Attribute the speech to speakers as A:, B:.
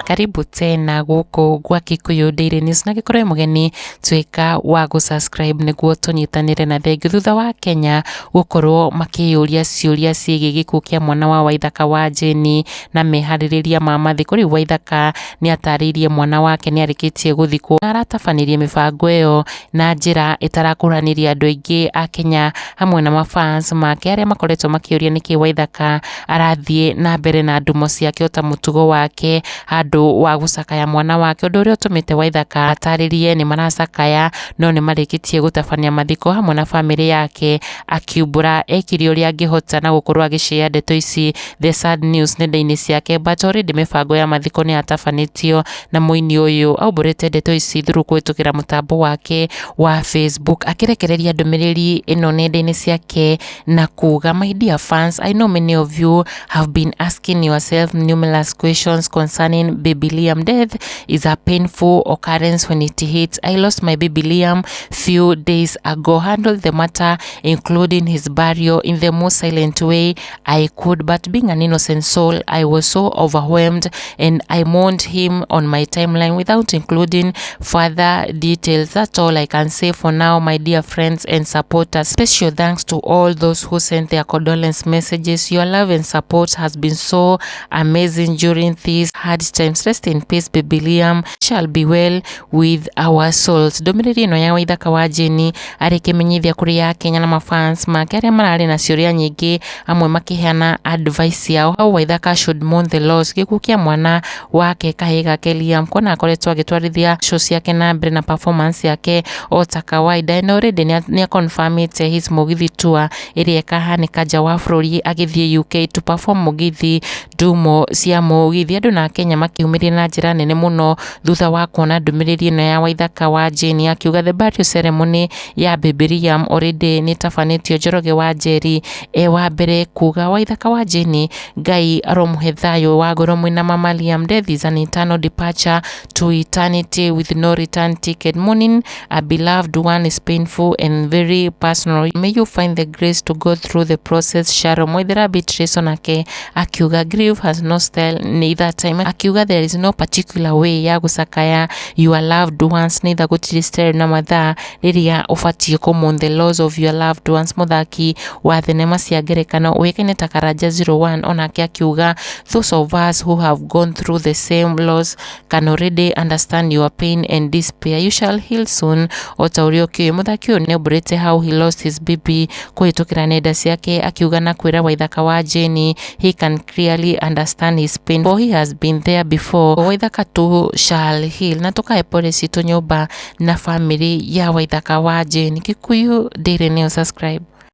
A: Karibu tena gũkũ gwa Kikuyu Daily News, na gĩkorwo wĩ mũgeni, tuĩka wa gũ-subscribe nĩguo tũnyitanĩre. Na thengiũ thutha wa Kenya gũkorwo makĩyũria ciũria ciĩgiĩ gĩkuũ kĩa mwana wa Waithaka wa Jane na meharĩrĩria ma mathiko, rĩu Waithaka nĩ atarĩirie mwana wake nĩ arĩkĩtie gũthikwo na aratabanirie mĩbango ĩyo na njĩra ĩtarakũranĩria andũ aingĩ a Kenya hamwe na mafans make arĩa makoretwo makĩũria nĩkĩ Waithaka arathiĩ na mbere na ndumo ciake o ta mũtugo wake handũ wa gũcakaya mwana wake, ũndũ ũrĩa ũtũmĩte Waithaka atarĩrie nĩ maracakaya no nĩ marĩkĩtie gũtabania mathiko hamwe na bamĩrĩ yake, akiumbũra ekire ũrĩa angĩhota na gũkorwo agĩshare ndeto ici, the sad news, nenda-inĩ ciake, but already mĩbango ya mathiko nĩ yatabanĩtio na mũini ũyũ aumbũrĩte ndeto ici through kũhĩtũkĩra mũtambo wake wa Facebook, akĩrekereria ndũmĩrĩri ĩno nenda-inĩ ciake na kuga, "My dear fans, I know many of you have been asking yourself numerous questions concerning baby Liam. Death is a painful occurrence when it hits. I lost my baby Liam few days ago. Handled the matter, including his burial, in the most silent way I could, but being an innocent soul, I was so overwhelmed and I mourned him on my timeline without including further details. That's all I can say for now, my dear friends and supporters. Special thanks to all those who sent their condolence messages. Your love and support has been so amazing during these hard times. Rest in peace, baby Liam. Shall be well with our souls." Ndũmĩrĩri ĩno ya Waithaka wa Jane arĩ kĩmenyithia kũrĩ ya Kenya na mafans make arĩa mararĩ na ciũria nyingĩ, amwe makĩheana advice yao how Waithaka should mourn the loss, gĩkuũ kĩa mwana wake kahĩĩ gake Liam, kuona akoretwo agĩtwarithia show ciake na mbere na performance yake o ta kawaida, na already nĩ aconfirmĩte his Mũgithi tour ĩrĩa ĩkahanĩka nja wa bũrũri, agĩthiĩ UK to perform Mũgithi, ndumo cia Mũgithi. Andũ na Kenya makiumĩria na njĩra nene mũno thutha wa kuona ndũmĩrĩri ĩno ya Waithaka wa Jane, akiuga the burial ceremony ya baby Liam already nĩ ĩtabanĩtio. Njoroge wa Njeri e wa mbere kuga, "Waithaka wa Jane, Ngai aromũhe thayũ wa ngoro mwĩna mama Liam. Death is an eternal departure to eternity with no return ticket. Mourning a beloved one is painful and very personal. May you find the grace to go through the process. Shalom." Waithera Beatrice onake akiuga, "Grief has no style neither time." Akiuga, "There is no particular way ya gũcakaya your loved ones, neither gũtirĩ style na mathaa rĩrĩa ũbatiĩ kũ the loss of your loved ones." Mũthaki wa thenema cia ngerekano ũĩkaine ta Karanja 01 onake akiuga, "Those of us who have gone through the same loss can already understand your pain and despair. You shall heal soon." O ta ũrĩa ũkĩũĩ, mũthaki ũyũ nĩaumbũrĩte how he lost his baby kũhĩtũkĩra nenda ciake, akiuga na kwĩra Waithaka wa Jane he can clearly understand his pain, for he has been there before. Waithaka too shall heal, na tũkahe pole citũ nyũmba na family ya Waithaka wa Jane. Kikuyu Daily News, subscribe.